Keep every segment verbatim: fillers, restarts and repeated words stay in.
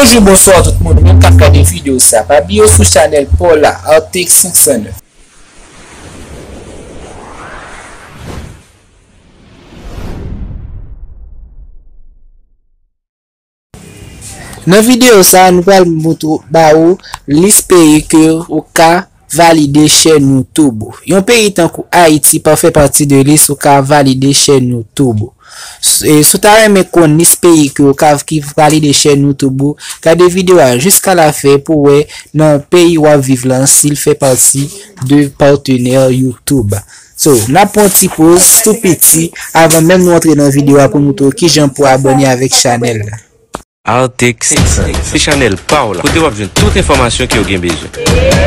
Bonjou, bonswa tout moun, ou menm k ap gade videyo sa, pa bliye w sou chanèl pa w la, Artix senk san nèf. Nan videyo sa, nou pral moutre ba ou lis peyi ke ou ka valide chèn YouTube ou. Yon peyi tankou Ayiti pa fè pati de lis ou ka valide chèn YouTube ou. S-, e, si w ta renmen konn lis peyi ke ou ka, ki valide chèn YouTube ou, gade videyo a jiska lafen pou wè nan peyi w ap viv lan si l fè pati de patenè YouTube. So, n ap pran ti poz tou piti avan menm nou antre nan videyo a pou moutre w kijan pou abòne avèk chanèl la. Artix senk san nèf, se chanèl pa w la, kote w ap jwenn tout enfòmasyon ke w gen bezwen.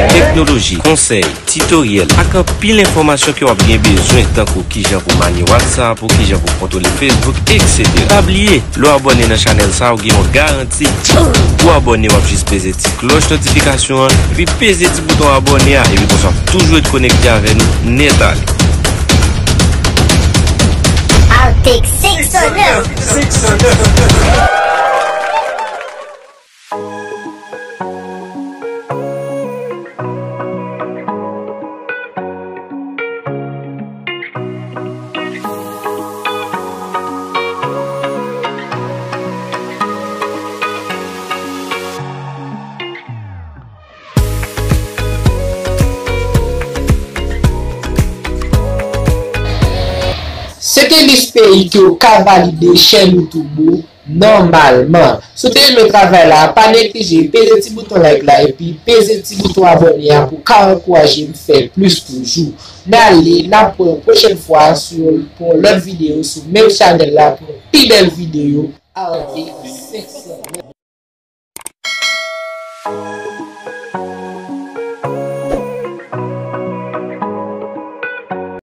Teknoloji, konsèy, titoryèl, ak anpil enfòmasyon ke w ap gen bezwen, tankou kijan pou manye WhatsApp ou, kijan pou kontwole Facebook, etsetera. Pa bliye, lè w abòne nan chanèl sa, w gen yon garanti. Pou abòne, w ap jis peze ti klòch notifikasyon an, epi peze ti bouton abòne a, epi konsa w ap toujou ret konekte avè nou nèt ale. Artix senk san nèf. Se te lis peyi ke w ka valide chèn YouTube ou nòmalman. Si w te renmen travay la, pa neglije peze ti bouton like la epi peze ti bouton abòne a pou w ka ankouraje m fè plis toujou. N ale, n ap wè w pwochèn fwa sou, pou yon lòt videyo sou menm chanèl la pou yon pi bèl videyo. Artix senk san nèf.